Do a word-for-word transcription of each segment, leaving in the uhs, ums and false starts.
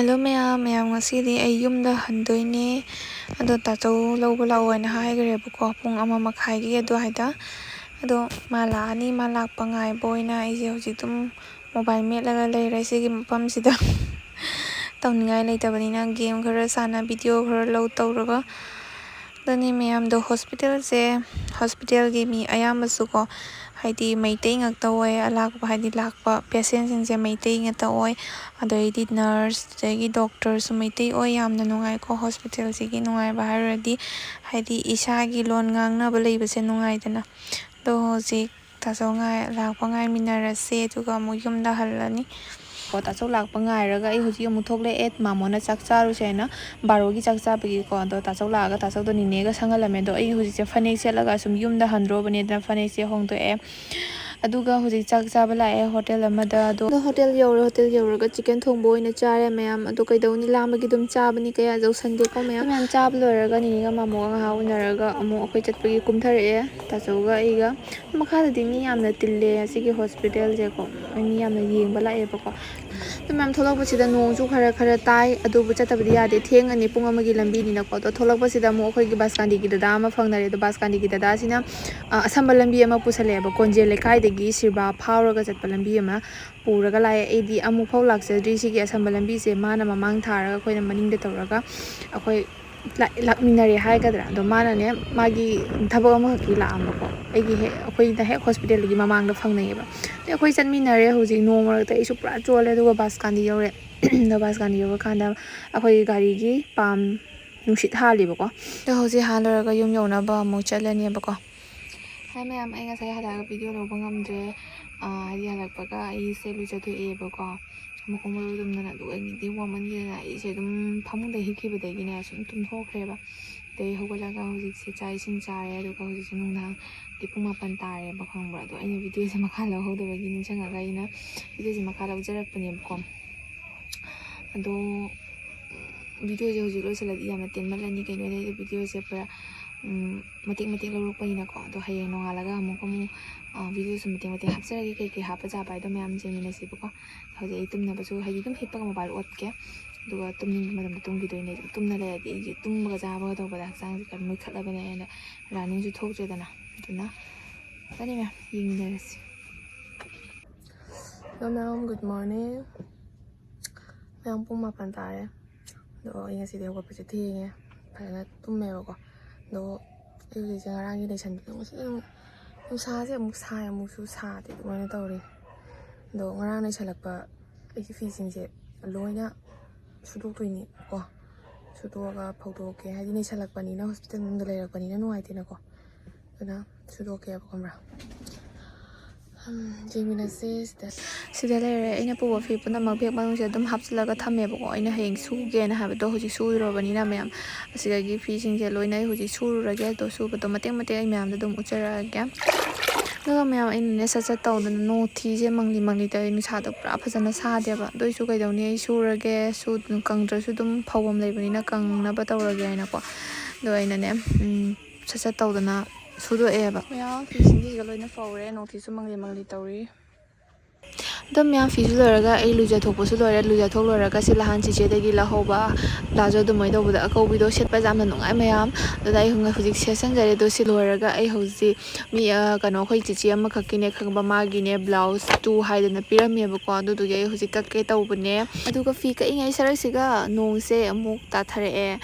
Hello ꯃꯌꯥꯝ, ꯃꯌꯥꯝ ꯉꯁꯤꯗꯤ ꯑꯩ ꯌꯨꯝꯗ ꯍꯟꯗꯣꯏꯅꯦ꯫ ꯑꯗꯣ ꯇꯥꯆꯧ ꯂꯧꯕ ꯂꯥꯛꯑꯣ ꯍꯥꯏꯅ ꯍꯥꯏꯈ꯭ꯔꯦꯕꯀꯣ, ꯄꯨꯡ ꯑꯃ ꯃꯈꯥꯏꯒꯤ ꯑꯗꯨꯋꯥꯏꯗ꯫ ꯑꯗꯣ ꯃꯥ ꯂꯥꯛꯑꯅꯤ, ꯃꯥ ꯂꯥꯛꯄ ꯉꯥꯏꯕ ꯑꯣꯏꯅ ꯑꯩꯁꯦ ꯍꯧꯖꯤꯛ ꯑꯗꯨꯝ ꯃꯣꯕꯥꯏꯜ ꯃꯦꯠꯂꯒ ꯂꯩꯔꯦ ꯁꯤꯒꯤ ꯃꯐꯝꯁꯤꯗ꯫ ꯇꯧꯅꯤꯡꯉꯥꯏ ꯂꯩꯇꯕꯅꯤꯅ ꯒꯦꯝ ꯈꯔ ꯁꯥꯟꯅ, ꯚꯤꯗꯤꯑꯣ ꯈꯔ ꯂꯧ ꯇꯧꯔꯒ꯫ ꯑꯗꯨꯅꯤ ꯃꯌꯥꯝꯗꯣ ꯍꯣꯁꯄꯤꯇꯥꯜꯁꯦ, ꯍꯣꯁꯄꯤꯇꯥꯜꯒꯤ ꯃꯤ ꯑꯌꯥꯝꯕꯁꯨꯀꯣ, ꯍꯥꯏꯗꯤ ꯃꯩꯇꯩ ꯉꯥꯛꯇ ꯑꯣꯏ, ꯑꯂꯥꯛꯄ ꯍꯥꯏꯗꯤ ꯂꯥꯛꯄ ꯄꯦꯁꯦꯟꯁꯤꯡꯁꯦ ꯃꯩꯇꯩ ꯉꯥꯛꯇ ꯑꯣꯏ꯫ ꯑꯗꯩꯗꯤ ꯅꯔꯁ, ꯑꯗꯒꯤ ꯗꯣꯛꯇꯔꯁꯨ ꯃꯩꯇꯩ ꯑꯣꯏ꯫ ꯌꯥꯝꯅ ꯅꯨꯡꯉꯥꯏꯀꯣ ꯍꯣꯁꯄꯤꯇꯥꯜꯁꯤꯒꯤ ꯅꯨꯡꯉꯥꯏꯕ ꯍꯥꯏꯔꯨꯔꯗꯤ, ꯍꯥꯏꯗꯤ ꯏꯁꯥꯒꯤ ꯂꯣꯟ ꯉꯥꯡꯅꯕ ꯂꯩꯕꯁꯦ ꯅꯨꯡꯉꯥꯏꯗꯅ꯫ ꯑꯗꯣ ꯍꯧꯖꯤꯛ ꯇꯥꯆꯧ ꯉꯥꯏ-, ꯂꯥꯛꯄ ꯉꯥꯏꯃꯤꯟꯅꯔꯁꯦ, ꯑꯗꯨꯒ ꯑꯃꯨꯛ ꯌꯨꯝꯗ ꯍꯜꯂꯅꯤ꯫ ꯀꯣ, ꯇꯥꯆꯧ ꯂꯥꯛꯄ ꯉꯥꯏꯔꯒ ꯑꯩ ꯍꯧꯖꯤꯛ ꯑꯃꯨꯛ ꯊꯣꯛꯂꯛꯑꯦ꯫ ꯃꯥꯃꯣꯅ ꯆꯥꯛ ꯆꯥꯔꯨꯁꯦ ꯍꯥꯏꯅ ꯕꯥꯔꯣꯒꯤ ꯆꯥꯛ ꯆꯥꯕꯒꯤꯀꯣ꯫ ꯑꯗꯣ ꯇꯥꯆꯧ ꯂꯥꯛꯑꯒ ꯇꯥꯆꯧꯗꯣ ꯅꯤꯅꯦꯒ ꯁꯪꯍꯜꯂꯝꯃꯦ꯫ ꯑꯗꯣ ꯑꯩ ꯍꯧꯖꯤꯛꯁꯦ ꯐꯅꯦꯛ ꯁꯦꯠꯂꯒ ꯑꯁꯨꯝ ꯌꯨꯝꯗ ꯍꯟꯗ꯭ꯔꯣꯕꯅꯦꯗꯅ ꯐꯅꯦꯛꯁꯦ ꯍꯣꯡꯗꯣꯛꯑꯦ꯫ ꯑꯗꯨꯒ ꯍꯧꯖꯤꯛ ꯆꯥꯛ ꯆꯥꯕ ꯂꯥꯛꯑꯦ ꯍꯣꯇꯦꯜ ꯑꯃꯗ꯫ ꯑꯗꯣ, ꯑꯗꯣ ꯍꯣꯇꯦꯜ ꯌꯧꯔꯦ꯫ ꯍꯣꯇꯦꯜ ꯌꯧꯔꯒ ꯆꯤꯀꯟ ꯊꯣꯡꯕ ꯑꯣꯏꯅ ꯆꯥꯔꯦ ꯃꯌꯥꯝ꯫ ꯑꯗꯣ ꯀꯩꯗꯧꯅꯤ, ꯂꯥꯝꯕꯒꯤ ꯑꯗꯨꯝ ꯆꯥꯕꯅꯤ, ꯀꯌꯥ ꯌꯧꯁꯟꯗꯦꯀꯣ ꯃꯌꯥꯝ꯫ ꯃꯌꯥꯝ ꯆꯥꯕ ꯂꯣꯏꯔꯒ ꯅꯤꯅꯦꯒ ꯃꯥꯃꯣꯒ ꯉꯥꯏꯍꯥꯛ ꯎꯅꯔꯒ ꯑꯃꯨꯛ ꯑꯩꯈꯣꯏ ꯆꯠꯄꯒꯤ ꯀꯨꯝꯊꯔꯛꯑꯦ ꯇꯥꯆꯧꯒ ꯑꯩꯒ꯫ ꯃꯈꯥꯗꯗꯤ ꯃꯤ ꯌꯥꯝꯅ ꯇꯤꯜꯂꯦ ꯑꯁꯤꯒꯤ ꯍꯣꯁꯄꯤꯇꯥꯜꯁꯦꯀꯣ, ꯃꯤ ꯌꯥꯝꯅ ꯌꯦꯡꯕ ꯂꯥꯛꯑꯦꯕꯀꯣ꯫ ꯑꯗꯨ ꯃꯌꯥꯝ ꯊꯣꯛꯂꯛꯄꯁꯤꯗ ꯅꯣꯡꯁꯨ ꯈꯔ ꯈꯔ ꯇꯥꯏ, ꯑꯗꯨꯕꯨ ꯆꯠꯇꯕꯗꯤ ꯌꯥꯗꯦ, ꯊꯦꯡꯉꯅꯤ, ꯄꯨꯡ ꯑꯃꯒꯤ ꯂꯝꯕꯤꯅꯤꯅꯀꯣ꯫ ꯑꯗꯣ ꯊꯣꯛꯂꯛꯄꯁꯤꯗ ꯑꯃꯨꯛ ꯑꯩꯈꯣꯏꯒꯤ ꯕꯁ ꯀꯥꯟꯗꯤꯒꯤ ꯗꯗꯥ ꯑꯃ ꯐꯪꯅꯔꯦ꯫ ꯑꯗꯣ ꯕꯁ ꯀꯥꯟꯗꯤꯒꯤ ꯗꯗꯥꯁꯤꯅ, ꯑ, ꯑꯁꯝꯕ ꯂꯝꯕꯤ ꯑꯃ ꯄꯨꯁꯜꯂꯛꯑꯦꯕ, ꯀꯣꯟꯖꯦꯜ ꯂꯩꯀꯥꯏꯗꯒꯤ ꯁꯤꯔꯕꯥ ꯐꯥꯎꯔꯒ ꯆꯠꯄ ꯂꯝꯕꯤ ꯑꯃ ꯄꯨꯔꯒ ꯂꯥꯛꯑꯦ꯫ ꯑꯩꯗꯤ ꯑꯃꯨꯛꯐꯥꯎ ꯂꯥꯛꯆꯗ꯭ꯔꯤ ꯁꯤꯒꯤ ꯑꯁꯝꯕ ꯂꯝꯕꯤꯁꯦ꯫ ꯃꯥꯅ ꯃꯃꯥꯡ ꯊꯥꯔꯒ ꯑꯩꯈꯣꯏꯅ ꯃꯅꯤꯡꯗ ꯇꯧꯔꯒ ꯑꯩꯈꯣꯏ ꯂꯥꯛ-, ꯂꯥꯛꯃꯤꯟꯅꯔꯦ ꯍꯥꯏꯒꯗ꯭ꯔꯥ꯫ ꯑꯗꯣ ꯃꯥꯅꯅꯦ, ꯃꯥꯒꯤ ꯊꯕꯛ ꯑꯃꯈꯛꯀꯤ ꯂꯥꯛꯑꯝꯕꯀꯣ꯫ ꯑꯩꯒꯤ ꯍꯦꯛ, ꯑꯩꯈꯣꯏꯅ ꯍꯦꯛ ꯍꯣꯁꯄꯤꯇꯥꯜꯗꯒꯤ ꯃꯃꯥꯡꯗ ꯐꯪꯅꯩꯌꯦꯕ꯫ ꯑꯗꯩ ꯑꯩꯈꯣꯏ ꯆꯠꯃꯤꯟꯅꯔꯦ꯫ ꯍꯧꯖꯤꯛ ꯅꯣꯡ ꯃꯔꯛꯇ ꯑꯩꯁꯨ ꯄꯨꯔꯥ ꯆꯣꯜꯂꯦ꯫ ꯑꯗꯨꯒ ꯕꯁ ꯀꯥꯟꯗꯤ ꯌꯧꯔꯦ꯫ ꯑꯗꯣ ꯕꯁ ꯀꯥꯟꯗꯤ ꯌꯧꯔꯀꯥꯟꯗ ꯑꯩꯈꯣꯏꯒꯤ ꯒꯥꯔꯤꯒꯤ ꯄꯥꯝ ꯅꯨꯡꯁꯤꯠ ꯍꯥꯜꯂꯤꯕꯀꯣ꯫ ꯑꯗꯣ ꯍꯧꯖꯤꯛ ꯍꯥꯟ ꯂꯣꯏꯔꯒ ꯌꯨꯝ ꯌꯧꯅꯕ ꯑꯃꯨꯛ ꯆꯠꯂꯅꯦꯕꯀꯣ꯫ ꯍꯥꯏ ꯃꯌꯥꯝ, ꯑꯩ ꯉꯁꯥꯏ ꯍꯜꯂꯛꯑꯒ ꯚꯤꯗꯤꯑꯣ ꯂꯧꯕ ꯉꯝꯗ꯭ꯔꯦ꯫ ꯑꯥ, ꯍꯥꯏꯗꯤ ꯍꯜꯂꯛꯄꯒ ꯑꯩꯁꯦ ꯂꯨꯖꯊꯣꯛꯑꯦꯕꯀꯣ꯫ ꯃꯈꯣꯡ ꯃꯔꯨ ꯑꯗꯨꯝꯅ ꯑꯗꯨ ꯑꯩꯒꯤꯗꯤ ꯋꯥꯃꯟꯈꯤꯗꯅ ꯑꯩꯁꯦ ꯑꯗꯨꯝ ꯐꯃꯨꯡꯗ ꯍꯤꯞꯈꯤꯕꯗꯒꯤꯅꯦ ꯁꯨꯝ ꯇꯨꯝꯊꯣꯛꯈ꯭ꯔꯦꯕ꯫ ꯑꯗꯩ ꯍꯧꯒꯠꯂꯒ ꯍꯧꯖꯤꯛꯁꯦ ꯆꯥꯛ ꯏꯁꯤꯡ ꯆꯥꯔꯦ, ꯑꯗꯨꯒ ꯍꯧꯖꯤꯛꯁꯦ ꯅꯨꯡꯗꯥꯡꯒꯤ ꯄꯨꯡ ꯃꯥꯄꯟ ꯇꯥꯔꯦꯕ, ꯈꯪꯕ꯭ꯔꯥ? ꯑꯗꯣ ꯑꯩꯅ ꯚꯤꯗꯤꯑꯣꯁꯦ ꯃꯈꯥ ꯂꯧꯍꯧꯗꯕꯒꯤ ꯅꯤꯡꯁꯤꯡꯉꯒ ꯑꯩꯅ ꯚꯤꯗꯤꯑꯣꯁꯦ ꯃꯈꯥ ꯂꯧꯖꯔꯛꯄꯅꯦꯕꯀꯣ꯫ ꯑꯗꯣ ꯚꯤꯗꯤꯑꯣꯁꯦ ꯍꯧꯖꯤꯛ ꯂꯣꯏꯁꯤꯜꯂꯗꯤ ꯌꯥꯝꯅ ꯇꯦꯟꯃꯜꯂꯅꯤ꯫ ꯀꯩꯅꯣ ꯍꯥꯏꯗꯤ ꯚꯤꯗꯤꯑꯣꯁꯦ ꯄꯨꯔꯥ, ꯎꯝ, ꯃꯇꯦꯛ ꯃꯇꯦꯛ ꯂꯧꯔꯛꯄꯅꯤꯅꯀꯣ꯫ ꯑꯗꯣ ꯍꯌꯦꯡ ꯅꯣꯡꯉꯥꯜꯂꯒ ꯑꯃꯨꯛꯀ ꯑꯃꯨꯛ, ꯑ, ꯚꯤꯗꯤꯑꯣꯁꯦ ꯃꯇꯦꯛ ꯃꯇꯦꯛ ꯍꯥꯞꯆꯔꯒꯦ, ꯀꯩ ꯀꯩ ꯍꯥꯞꯄ ꯌꯥꯕ ꯍꯥꯏꯗꯣ ꯃꯌꯥꯝ ꯌꯦꯡꯃꯤꯟꯅꯁꯤꯕꯀꯣ꯫ ꯍꯧꯖꯤꯛ ꯑꯩ ꯇꯨꯝꯅꯕꯁꯨ ꯍꯥꯏꯗꯤ ꯑꯗꯨꯝ ꯍꯤꯞꯄꯒ ꯃꯣꯕꯥꯏꯜ ꯑꯣꯠꯀꯦ꯫ ꯑꯗꯨꯒ ꯇꯨꯝꯅꯤꯡꯕ ꯃꯇꯝꯗ ꯇꯨꯝꯈꯤꯗꯣꯏꯅꯦ꯫ ꯑꯗꯨꯝ ꯇꯨꯝꯅ ꯂꯩꯔꯗꯤ ꯑꯩꯒꯤ ꯇꯨꯝꯕꯒ ꯆꯥꯕꯒ ꯇꯧꯕꯗ ꯍꯛꯆꯥꯡꯁꯦ ꯀꯩꯅꯣ ꯅꯣꯏꯈꯠꯂꯕꯅꯦ, ꯑꯩꯅ ꯔꯟꯅꯤꯡꯁꯨ ꯊꯣꯛꯇ꯭ꯔꯦꯗꯅ꯫ ꯑꯗꯨꯅ ꯐꯅꯤ ꯃꯌꯥꯝ ꯌꯦꯡꯃꯤꯟꯅꯔꯁꯤ꯫ Hello ꯃꯌꯥꯝ, good morning꯫ ꯃꯌꯥꯝ ꯄꯨꯡ ꯃꯥꯄꯟ ꯇꯥꯔꯦ꯫ ꯑꯗꯣ ꯑꯩ ꯉꯁꯤꯗꯤ ꯍꯧꯒꯠꯄꯁꯦ ꯊꯦꯡꯉꯦ, ꯐꯖꯅ ꯇꯨꯝꯃꯦꯕꯀꯣ꯫ ꯑꯗꯣ ꯑꯩ ꯍꯧꯖꯤꯛꯁꯦ ꯉꯔꯥꯡꯒꯤ ꯅꯩꯁꯟꯕꯗꯣ ꯉꯁꯤ ꯑꯃꯨꯛ ꯅꯨꯡꯁꯥꯁꯦ ꯑꯃꯨꯛ ꯁꯥꯏ ꯑꯃꯨꯛꯁꯨ ꯁꯥꯗꯦ ꯑꯗꯨꯃꯥꯏꯅ ꯇꯧꯔꯤ꯫ ꯑꯗꯣ ꯉꯔꯥꯡ ꯅꯩꯁꯜꯂꯛꯄ ꯑꯩꯒꯤ ꯐꯤꯁꯤꯡꯁꯦ ꯂꯣꯏꯅ ꯁꯨꯗꯣꯛꯇꯣꯏꯅꯦꯕꯀꯣ꯫ ꯁꯨꯗꯣꯛꯑꯒ ꯐꯧꯗꯣꯛꯀꯦ, ꯍꯥꯏꯗꯤ ꯅꯩꯁꯜꯂꯛꯄꯅꯤꯅ, ꯍꯣꯁꯄꯤꯇꯥꯜ ꯃꯅꯨꯡꯗ ꯂꯩꯔꯛꯄꯅꯤꯅ ꯅꯨꯡꯉꯥꯏꯇꯦꯅꯀꯣ꯫ ꯑꯗꯨꯅ ꯁꯨꯗꯣꯛꯀꯦꯕ, ꯈꯪꯕ꯭ꯔꯥ? ꯎꯝ, ꯌꯦꯡꯃꯤꯟꯅꯁꯦ ꯁꯤꯗ꯫ ꯁꯤꯗ ꯂꯩꯔꯦ꯫ ꯑꯩꯅ ꯄꯨꯕ ꯐꯤ ꯄꯨꯝꯅꯃꯛ ꯕꯦꯒ ꯃꯅꯨꯡꯁꯤꯗ ꯑꯗꯨꯝ ꯍꯥꯞꯆꯤꯜꯂꯒ ꯊꯝꯃꯦꯕꯀꯣ, ꯑꯩꯅ ꯍꯌꯦꯡ ꯁꯨꯒꯦꯅ ꯍꯥꯏꯕꯗꯣ꯫ ꯍꯧꯖꯤꯛ ꯁꯨꯔꯕꯅꯤꯅ ꯃꯌꯥꯝ, ꯑꯁꯤꯗꯒꯤ ꯐꯤꯁꯤꯡꯁꯦ ꯂꯣꯏꯅ ꯑꯩ ꯍꯧꯖꯤꯛ ꯁꯨꯔꯨꯔꯒꯦ꯫ ꯑꯗꯣ ꯁꯨꯕꯗꯣ ꯃꯇꯦꯛ ꯃꯇꯦꯛ ꯑꯩ ꯃꯌꯥꯝꯗ ꯑꯗꯨꯝ ꯎꯠꯆꯔꯛꯑꯒꯦ꯫ ꯑꯗꯨꯒ ꯃꯌꯥꯝ, ꯑꯩꯅꯅꯦ ꯁꯠ ꯁꯠ ꯇꯧꯗꯅ, ꯅꯣꯡꯊꯤꯁꯦ ꯃꯪꯂꯤ ꯃꯪꯂꯤ ꯇꯧꯋꯦ, ꯅꯨꯡꯁꯥꯗꯣ ꯄꯨꯔꯥ ꯐꯖꯅ ꯁꯥꯗꯦꯕ꯫ ꯑꯗꯨ ꯑꯣꯏꯁꯨ ꯀꯩꯗꯧꯅꯤ, ꯑꯩ ꯁꯨꯔꯒꯦ, ꯁꯨ-, ꯀꯪꯗ꯭ꯔꯁꯨ ꯑꯗꯨꯝ ꯐꯧꯐꯝ ꯂꯩꯕꯅꯤꯅ ꯀꯪꯅꯕ ꯇꯧꯔꯒꯦ ꯍꯥꯏꯅꯀꯣ꯫ ꯑꯗꯣ ꯑꯩꯅꯅꯦ, ꯎꯝ, ꯁꯠ ꯁꯠ ꯇꯧꯗꯅ ꯁꯨꯗꯣꯛꯑꯦꯕ꯫ ꯃꯌꯥꯝ, ꯐꯤꯁꯤꯡꯁꯤꯒ ꯂꯣꯏꯅ ꯐꯧꯔꯦ꯫ ꯅꯣꯡꯊꯤꯁꯨ ꯃꯪꯂꯤ ꯃꯪꯂꯤ ꯇꯧꯔꯤ꯫ ꯑꯗꯨꯝ ꯃꯌꯥꯝ, ꯐꯤꯁꯨ ꯂꯣꯏꯔꯒ ꯑꯩ ꯂꯨꯖꯊꯣꯛꯄꯁꯨ ꯂꯣꯏꯔꯦ꯫ ꯂꯨꯖꯊꯣꯛ ꯂꯣꯏꯔꯒ ꯁꯤ ꯂꯍꯥꯟ ꯆꯤꯆꯦꯗꯒꯤ ꯂꯧꯍꯧꯕ ꯄ꯭ꯂꯥꯖꯣ ꯑꯗꯨꯃꯥꯏꯅ ꯇꯧꯕꯗ ꯑꯀꯧꯕꯤꯗꯣ ꯁꯦꯠꯄꯁꯦ ꯌꯥꯝꯅ ꯅꯨꯡꯉꯥꯏ ꯃꯌꯥꯝ꯫ ꯑꯗꯨꯗ ꯑꯩ ꯍꯧꯖꯤꯛ ꯁꯦꯠꯆꯟꯖꯔꯦ꯫ ꯑꯗꯣ ꯁꯤ ꯂꯣꯏꯔꯒ ꯑꯩ ꯍꯧꯖꯤꯛ ꯃꯤ, ꯑ, ꯀꯩꯅꯣ, ꯑꯩꯈꯣꯏ ꯆꯤꯆꯦ ꯑꯃꯈꯛꯀꯤꯅꯦ ꯈꯪꯕ, ꯃꯥꯒꯤꯅꯦ ꯕ꯭ꯂꯥꯎꯁ ꯇꯨ ꯍꯥꯏꯗꯅ ꯄꯤꯔꯝꯃꯦꯕꯀꯣ꯫ ꯑꯗꯨꯗꯨꯒꯤ ꯑꯩ ꯍꯧꯖꯤꯛ ꯀꯛꯀꯦ ꯇꯧꯕꯅꯦ꯫ ꯑꯗꯨꯒ ꯐꯤ ꯀꯛꯏꯉꯩ ꯁꯔꯛꯁꯤꯒ ꯅꯣꯡꯁꯦ ꯑꯃꯨꯛ ꯇꯥꯊꯔꯛꯑꯦ,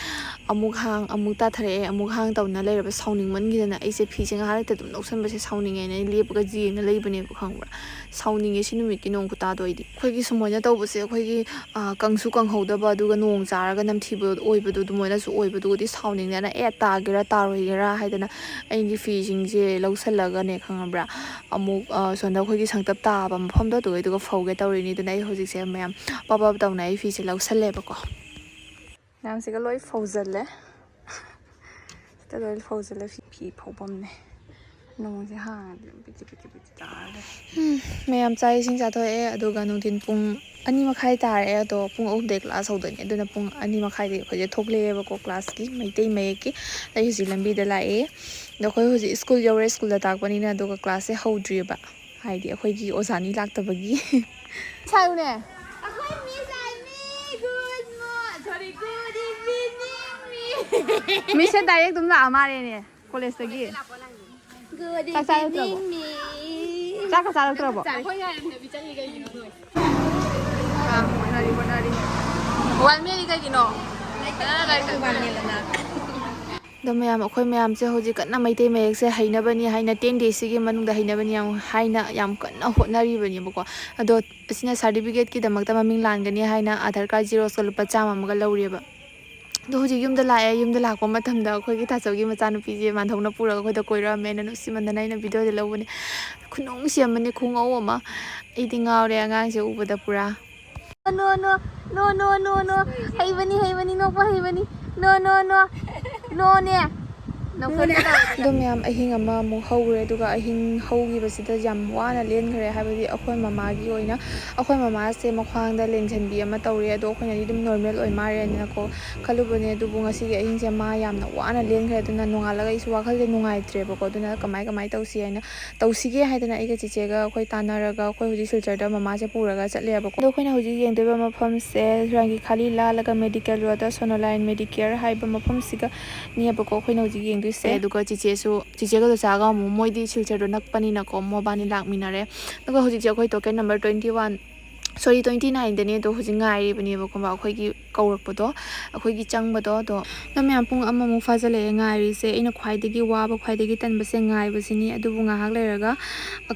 ꯑꯃꯨꯛ ꯍꯥꯡ, ꯑꯃꯨꯛ ꯇꯥꯊꯔꯛꯑꯦ, ꯑꯃꯨꯛ ꯍꯥꯡ ꯇꯧꯅ ꯂꯩꯔꯕ꯫ ꯁꯥꯎꯅꯤꯡꯃꯟꯈꯤꯗꯅ ꯑꯩꯁꯦ ꯐꯤꯁꯦ ꯉꯥꯏꯍꯥꯛ ꯂꯩꯇ ꯑꯗꯨꯝ ꯂꯧꯁꯟꯕꯁꯦ ꯁꯥꯎꯅꯤꯡꯉꯦꯅ ꯑꯩ ꯂꯦꯞꯄꯒ ꯌꯦꯡꯉ ꯂꯩꯕꯅꯦꯕ, ꯈꯪꯕ꯭ꯔꯥ? ꯁꯥꯎꯅꯤꯡꯉꯦ ꯁꯤ ꯅꯨꯃꯤꯠꯀꯤ ꯅꯣꯡ ꯈꯨꯇꯥꯗꯣ ꯑꯩꯗꯤ꯫ ꯑꯩꯈꯣꯏꯒꯤ ꯁꯨꯃꯥꯏꯅ ꯇꯧꯕꯁꯦ ꯑꯩꯈꯣꯏꯒꯤ, ꯑ, ꯀꯪꯁꯨ ꯀꯪꯍꯧꯗꯕ, ꯑꯗꯨꯒ ꯅꯣꯡ ꯆꯥꯔꯒ ꯅꯝꯊꯤꯕ ꯑꯣꯏꯕꯗꯣ ꯑꯗꯨꯃꯥꯏꯅꯁꯨ ꯑꯣꯏꯕꯗꯨꯒꯗꯤ ꯁꯥꯎꯅꯤꯡꯗꯅ, "ꯑꯦ, ꯇꯥꯒꯦꯔꯥ ꯇꯥꯔꯣꯏꯒꯦꯔꯥ" ꯍꯥꯏꯗꯅ ꯑꯩꯒꯤ ꯐꯤꯁꯤꯡꯁꯦ ꯂꯧꯁꯜꯂꯒꯅꯦ, ꯈꯪꯉꯕ꯭ꯔꯥ? ꯑꯃꯨꯛ, ꯑ, ꯁꯣꯝꯗ ꯑꯩꯈꯣꯏꯒꯤ ꯁꯪꯇꯞ ꯇꯥꯕ ꯃꯐꯝꯗꯣ ꯑꯗꯨꯒꯩꯗꯨꯒ ꯐꯧꯒꯦ ꯇꯧꯔꯤꯅꯤ꯫ ꯑꯗꯨꯅ ꯑꯩ ꯍꯧꯖꯤꯛꯁꯦ ꯃꯌꯥꯝ ꯄꯞ ꯄꯞ ꯇꯧꯅ ꯑꯩ ꯐꯤꯁꯦ ꯂꯧꯁꯜꯂꯦꯕꯀꯣ꯫ ꯃꯌꯥꯝꯁꯤꯒ ꯂꯣꯏ ꯐꯧꯖꯜꯂꯦ꯫ ꯁꯤꯗ ꯂꯣꯏ ꯐꯧꯖꯜꯂꯦ꯫ ꯐꯤ, ꯐꯤ ꯐꯧꯐꯝꯅꯦ꯫ ꯅꯣꯡꯁꯦ ꯍꯥꯡꯉꯗꯤ ꯑꯗꯨꯝ ꯄꯤꯠ ꯄꯤꯠ ꯄꯤꯠ ꯄꯤꯠ ꯇꯥꯔ ꯂꯩ꯫ ꯎꯝ, ꯃꯌꯥꯝ ꯆꯥꯛ ꯏꯁꯤꯡ ꯆꯥꯊꯣꯛꯑꯦ, ꯑꯗꯨꯒ ꯅꯨꯡꯊꯤꯟ ꯄꯨꯡ ꯑꯅꯤ ꯃꯈꯥꯏ ꯇꯥꯔꯛꯑꯦ꯫ ꯑꯗꯣ ꯄꯨꯡ ꯑꯍꯨꯝꯗꯒꯤ ꯀ꯭ꯂꯥꯁ ꯍꯧꯗꯣꯏꯅꯦ, ꯑꯗꯨꯅ ꯄꯨꯡ ꯑꯅꯤ ꯃꯈꯥꯏꯗꯒꯤ ꯑꯩꯈꯣꯏꯁꯦ ꯊꯣꯛꯂꯛꯑꯦꯕꯀꯣ, ꯀ꯭ꯂꯥꯁꯀꯤ ꯃꯩꯇꯩ ꯃꯌꯦꯛꯀꯤ꯫ ꯑꯩ ꯍꯧꯖꯤꯛ ꯂꯝꯕꯤꯗ ꯂꯥꯛꯑꯦ꯫ ꯑꯗꯣ ꯑꯩꯈꯣꯏ ꯍꯧꯖꯤꯛ ꯁ꯭ꯀꯨꯜ ꯌꯧꯔꯦ, ꯁ꯭ꯀꯨꯜꯗ ꯇꯥꯛꯄꯅꯤꯅ꯫ ꯑꯗꯨꯒ ꯀ꯭ꯂꯥꯁꯁꯦ ꯍꯧꯗ꯭ꯔꯤꯑꯕ, ꯍꯥꯏꯗꯤ ꯑꯩꯈꯣꯏꯒꯤ ꯑꯣꯖꯥꯅꯤ ꯂꯥꯛꯇꯕꯒꯤ꯫ ꯁꯥꯔꯨꯅꯦ꯫ ꯑꯩꯈꯣꯏ ꯃꯤꯁ ꯑꯥꯔꯃꯤ, ꯒꯨꯗ ꯃꯤꯁꯁꯦ ꯗꯥꯏꯔꯦꯛ ꯑꯗꯨꯝ ꯂꯥꯛꯑ ꯃꯥꯜꯂꯦꯅꯦ ꯀꯣꯂꯦꯖꯇꯒꯤ꯫ ꯆꯥꯛ ꯆꯥꯔꯛꯇ꯭ꯔꯕꯣ? ꯆꯥꯛꯀ ꯆꯥꯔꯛꯇ꯭ꯔꯕꯣ? ꯋꯥꯜꯃꯦꯔꯤ ꯀꯩꯒꯤꯅꯣ? ꯑꯗꯣ ꯃꯌꯥꯝ, ꯑꯩꯈꯣꯏ ꯃꯌꯥꯝꯁꯦ ꯍꯧꯖꯤꯛ ꯀꯟꯅ ꯃꯩꯇꯩ ꯃꯌꯦꯛꯁꯦ ꯍꯩꯅꯕꯅꯤ ꯍꯥꯏꯅ, ten days ꯁꯤꯒꯤ ꯃꯅꯨꯡꯗ ꯍꯩꯅꯕꯅꯤ ꯌꯥꯝ ꯍꯥꯏꯅ ꯌꯥꯝ ꯀꯟꯅ ꯍꯣꯠꯅꯔꯤꯕꯅꯦꯕꯀꯣ꯫ ꯑꯗꯣ ꯑꯁꯤꯅ certificate ꯀꯤꯗꯃꯛꯇ ꯃꯃꯤꯡ ꯂꯥꯟꯒꯅꯤ ꯍꯥꯏꯅ ꯑꯙꯥꯔ ꯀꯥꯔꯗ ꯖꯦꯔꯣꯛꯁꯀ ꯂꯨꯄꯥ ꯆꯥꯝꯃ ꯑꯃꯒ ꯂꯧꯔꯦꯕ꯫ ꯑꯗꯣ ꯍꯧꯖꯤꯛ ꯌꯨꯝꯗ ꯂꯥꯛꯑꯦ꯫ ꯌꯨꯝꯗ ꯂꯥꯛꯄ ꯃꯇꯝꯗ ꯑꯩꯈꯣꯏꯒꯤ ꯇꯥꯆꯧꯒꯤ ꯃꯆꯥꯅꯨꯄꯤꯁꯦ ꯃꯥꯟꯊꯧꯅ ꯄꯨꯔꯒ ꯑꯩꯈꯣꯏꯗ ꯀꯣꯏꯔꯛꯑꯝꯃꯦ꯫ ꯑꯩꯅ ꯅꯨꯡꯁꯤꯃꯟꯗꯅ ꯑꯩꯅ ꯚꯤꯗꯤꯑꯣꯗ ꯂꯧꯕꯅꯦ꯫ ꯈꯨꯅꯨꯡꯁꯤ ꯑꯃꯅꯦ, ꯈꯨꯉꯧ ꯑꯃ꯫ ꯑꯩꯗꯤ ꯉꯥꯎꯔꯦ ꯑꯉꯥꯡꯁꯦ ꯎꯕꯗ ꯄꯨꯔꯥ꯫ ꯅꯣ, ꯅꯣ, ꯅꯣ, ꯅꯣ, ꯅꯣ, ꯅꯣ꯫ ꯍꯩꯕꯅꯤ, ꯍꯩꯕꯅꯤ, ꯅꯣꯛꯄ ꯍꯩꯕꯅꯤ꯫ ꯅꯣ, ꯅꯣ, ꯅꯣ꯫ ꯅꯣꯅꯦ꯫ ꯑꯗꯣ ꯃꯌꯥꯝ, ꯑꯍꯤꯡ ꯑꯃ ꯑꯃꯨꯛ ꯍꯧꯈ꯭ꯔꯦ, ꯑꯗꯨꯒ ꯑꯍꯤꯡ ꯍꯧꯈꯤꯕꯁꯤꯗ ꯌꯥꯝ ꯋꯥꯅ ꯂꯦꯟꯈ꯭ꯔꯦ꯫ ꯍꯥꯏꯕꯗꯤ ꯑꯩꯈꯣꯏ ꯃꯃꯥꯒꯤ ꯑꯣꯏꯅ, ꯑꯩꯈꯣꯏ ꯃꯃꯥꯁꯦ ꯃꯈ꯭ꯋꯥꯡꯗ ꯂꯦꯡꯁꯟꯕꯤ ꯑꯃ ꯇꯧꯔꯦ꯫ ꯑꯗꯣ ꯑꯩꯈꯣꯏꯅꯗꯤ ꯑꯗꯨꯝ ꯅꯣꯔꯃꯦꯜ ꯑꯣꯏ ꯃꯥꯜꯂꯦꯅꯀꯣ ꯈꯜꯂꯨꯕꯅꯦ, ꯑꯗꯨꯕꯨ ꯉꯁꯤꯒꯤ ꯑꯍꯤꯡꯁꯦ ꯃꯥ ꯌꯥꯝꯅ ꯋꯥꯅ ꯂꯦꯟꯈ꯭ꯔꯦ꯫ ꯑꯗꯨꯅ ꯅꯣꯡꯉꯥꯜꯂꯒ ꯑꯩꯁꯨ ꯋꯥꯈꯜꯁꯦ ꯅꯨꯡꯉꯥꯏꯇ꯭ꯔꯦꯕꯀꯣ꯫ ꯑꯗꯨꯅ ꯀꯃꯥꯏ ꯀꯃꯥꯏ ꯇꯧꯁꯤ ꯍꯥꯏꯅ, ꯇꯧꯁꯤꯒꯦ ꯍꯥꯏꯗꯅ ꯑꯩꯒ ꯆꯤꯆꯦꯒ ꯑꯩꯈꯣꯏ ꯇꯥꯟꯅꯔꯒ ꯑꯩꯈꯣꯏ ꯍꯧꯖꯤꯛ ꯁꯤꯜꯆꯔꯗ ꯃꯃꯥꯁꯦ ꯄꯨꯔꯒ ꯆꯠꯂꯦꯕꯀꯣ꯫ ꯑꯗꯣ ꯑꯩꯈꯣꯏꯅ ꯍꯧꯖꯤꯛ ꯌꯦꯡꯗꯣꯏꯕ ꯃꯐꯝꯁꯦ ꯔꯪꯒꯤꯈꯥꯂꯤ ꯂꯥꯜꯂꯒ ꯃꯦꯗꯤꯀꯦꯜ ꯔꯣꯗ, ꯁꯣꯅꯣꯂꯥꯏꯟ ꯃꯦꯗꯤꯀꯦꯌꯔ ꯍꯥꯏꯕ ꯃꯐꯝꯁꯤꯒꯅꯦꯕꯀꯣ ꯑꯩꯈꯣꯏꯅ ꯍꯧꯖꯤꯛ ꯌꯦꯡꯗꯣꯏꯁꯦ꯫ ꯑꯗꯨꯒ ꯆꯤꯆꯦꯁꯨ, ꯆꯤꯆꯦꯒ ꯆꯆꯥꯒ ꯑꯃꯨꯛ, ꯃꯣꯏꯗꯤ ꯁꯤꯜꯆꯔꯗꯣ ꯅꯛꯄꯅꯤꯅꯀꯣ ꯃꯣꯕꯥꯅꯤ ꯂꯥꯛꯃꯤꯟꯅꯔꯦ꯫ ꯑꯗꯨꯒ ꯍꯧꯖꯤꯛꯁꯦ ꯑꯩꯈꯣꯏ ꯇꯣꯀꯦꯟ ꯅꯝꯕꯔ twenty one, ꯁꯣꯔꯤ, twenty nineꯗꯅꯦ꯫ ꯑꯗꯣ ꯍꯧꯖꯤꯛ ꯉꯥꯏꯔꯤꯕꯅꯦꯕꯀꯣ ꯑꯩꯈꯣꯏꯒꯤ ꯀꯧꯔꯛꯄꯗꯣ, ꯑꯩꯈꯣꯏꯒꯤ ꯆꯪꯕꯗꯣ꯫ ꯑꯗꯣ ꯅꯪ ꯃꯌꯥꯝ, ꯄꯨꯡ ꯑꯃꯃꯨꯛ ꯐꯥꯖꯤꯜꯂꯛꯑꯦ ꯉꯥꯏꯔꯤꯁꯦ꯫ ꯑꯩꯅ ꯈ꯭ꯋꯥꯏꯗꯒꯤ ꯋꯥꯕ, ꯈ꯭ꯋꯥꯏꯗꯒꯤ ꯇꯟꯕꯁꯦ ꯉꯥꯏꯕꯁꯤꯅꯤ꯫ ꯑꯗꯨꯕꯨ ꯉꯥꯏꯍꯥꯛ ꯂꯩꯔꯒ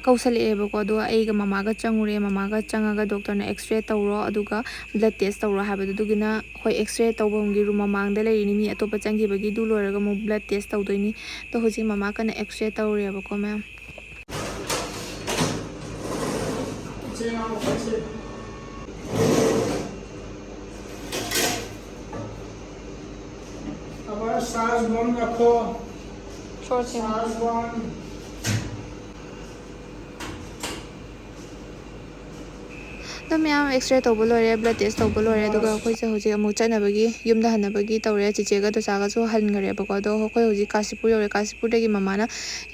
ꯀꯧꯁꯜꯂꯛꯑꯦꯕꯀꯣ꯫ ꯑꯗꯣ ꯑꯩꯒ ꯃꯃꯥꯒ ꯆꯪꯉꯨꯔꯦ꯫ ꯃꯃꯥꯒ ꯆꯪꯉꯒ ꯗꯣꯛꯇꯔꯅ ꯑꯦꯛꯁꯔꯦ ꯇꯧꯔꯣ, ꯑꯗꯨꯒ ꯕ꯭ꯂꯗ ꯇꯦꯁ ꯇꯧꯔꯣ ꯍꯥꯏꯕꯗꯨꯒꯤꯅ ꯑꯩꯈꯣꯏ ꯑꯦꯛꯁꯔꯦ ꯇꯧꯐꯝꯒꯤ ꯔꯨꯝ ꯃꯃꯥꯡꯗ ꯂꯩꯔꯤꯅꯤ꯫ ꯃꯤ ꯑꯇꯣꯞꯄ ꯆꯪꯈꯤꯕꯒꯤꯗꯨ ꯂꯣꯏꯔꯒ ꯑꯃꯨꯛ ꯕ꯭ꯂꯗ ꯇꯦꯁ ꯇꯧꯗꯣꯏꯅꯤ꯫ ꯑꯗꯣ ꯍꯧꯖꯤꯛ ꯃꯃꯥ ꯀꯟꯅ ꯑꯦꯛꯁꯔꯦ ꯇꯧꯔꯤꯑꯕꯀꯣ ꯃꯌꯥꯝ꯫ अब सास बम रखो। Sure thing. सास बम। ꯑꯗꯣ ꯃꯌꯥꯝ, ꯑꯦꯛꯁꯔꯦ ꯇꯧꯕ ꯂꯣꯏꯔꯦ, ꯕ꯭ꯂꯗ ꯇꯦꯁ ꯇꯧꯕ ꯂꯣꯏꯔꯦ, ꯑꯗꯨꯒ ꯑꯩꯈꯣꯏꯁꯦ ꯍꯧꯖꯤꯛ ꯑꯃꯨꯛ ꯆꯠꯅꯕꯒꯤ, ꯌꯨꯝꯗ ꯍꯟꯅꯕꯒꯤ ꯇꯧꯔꯦ꯫ ꯆꯤꯆꯦꯒ ꯗꯣꯆꯥꯒꯁꯨ ꯍꯟꯈ꯭ꯔꯦꯕꯀꯣ꯫ ꯑꯗꯣ ꯑꯩꯈꯣꯏ ꯍꯧꯖꯤꯛ ꯀꯥꯁꯤꯄꯨꯔ ꯌꯧꯔꯦ꯫ ꯀꯥꯁꯤꯄꯨꯔꯗꯒꯤ ꯃꯃꯥꯅ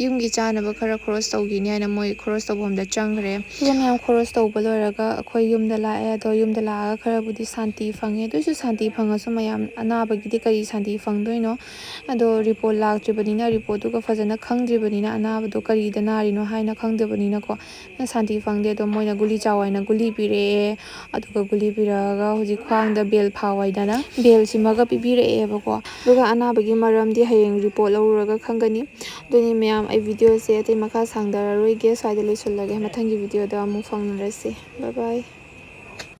ꯌꯨꯝꯒꯤ ꯆꯥꯅꯕ ꯈꯔ ꯈꯣꯔꯣꯁ ꯇꯧꯈꯤꯅꯤ ꯍꯥꯏꯅ ꯃꯣꯏ ꯈꯣꯔꯣꯁ ꯇꯧꯐꯝꯗ ꯆꯪꯈ꯭ꯔꯦ꯫ ꯑꯗꯨꯒ ꯃꯌꯥꯝ ꯈꯣꯔꯣꯁ ꯇꯧꯕ ꯂꯣꯏꯔꯒ ꯑꯩꯈꯣꯏ ꯌꯨꯝꯗ ꯂꯥꯛꯑꯦ꯫ ꯑꯗꯣ ꯌꯨꯝꯗ ꯂꯥꯛꯑꯒ ꯈꯔꯕꯨꯗꯤ ꯁꯥꯟꯇꯤ ꯐꯪꯉꯦ꯫ ꯑꯗꯨꯑꯣꯏꯁꯨ ꯁꯥꯟꯇꯤ ꯐꯪꯉꯁꯨ ꯃꯌꯥꯝ, ꯑꯅꯥꯕꯒꯤꯗꯤ ꯀꯔꯤ ꯁꯥꯟꯇꯤ ꯐꯪꯗꯣꯏꯅꯣ? ꯑꯗꯣ ꯔꯤꯄꯣꯔꯠ ꯂꯥꯛꯇ꯭ꯔꯤꯕꯅꯤꯅ, ꯔꯤꯄꯣꯔꯠꯇꯨꯒ ꯐꯖꯅ ꯈꯪꯗ꯭ꯔꯤꯕꯅꯤꯅ, ꯑꯅꯥꯕꯗꯣ ꯀꯔꯤꯗ ꯅꯥꯔꯤꯅꯣ ꯍꯥꯏꯅ ꯈꯪꯗꯕꯅꯤꯅꯀꯣ, ꯁꯥꯟꯇꯤ ꯐꯪꯗꯦ꯫ ꯑꯗꯣ ꯃꯣꯏꯅ ꯒꯨꯂꯤ ꯆꯥꯎ ꯍꯥꯏꯅ ꯒꯨꯂꯤ ꯄꯤꯔꯛꯑꯦ꯫ ꯑꯗꯨꯒ ꯒꯨꯂꯤ ꯄꯤꯔꯛꯑꯒ ꯍꯧꯖꯤꯛ ꯈ꯭ꯋꯥꯡꯗ ꯕꯦꯜ ꯐꯥꯎ ꯍꯥꯏꯗꯅ ꯕꯦꯜ ꯁꯤꯃꯒ ꯄꯤꯕꯤꯔꯛꯑꯦꯕꯀꯣ꯫ ꯑꯗꯨꯒ ꯑꯅꯥꯕꯒꯤ ꯃꯔꯝꯗꯤ ꯍꯌꯦꯡ ꯔꯤꯄꯣꯔꯠ ꯂꯧꯔꯨꯔꯒ ꯈꯪꯒꯅꯤ꯫ ꯑꯗꯨꯅꯤ ꯃꯌꯥꯝ, ꯑꯩ ꯚꯤꯗꯤꯑꯣꯁꯦ ꯑꯇꯩ ꯃꯈꯥ ꯁꯥꯡꯗꯔꯔꯣꯏꯒꯦ, ꯁ꯭ꯋꯥꯏꯗ ꯂꯣꯏꯁꯤꯜꯂꯒꯦ꯫ ꯃꯊꯪꯒꯤ ꯚꯤꯗꯤꯑꯣꯗ ꯑꯃꯨꯛ ꯐꯪꯅꯔꯁꯤ꯫ ꯕꯥꯏ ꯕꯥꯏ꯫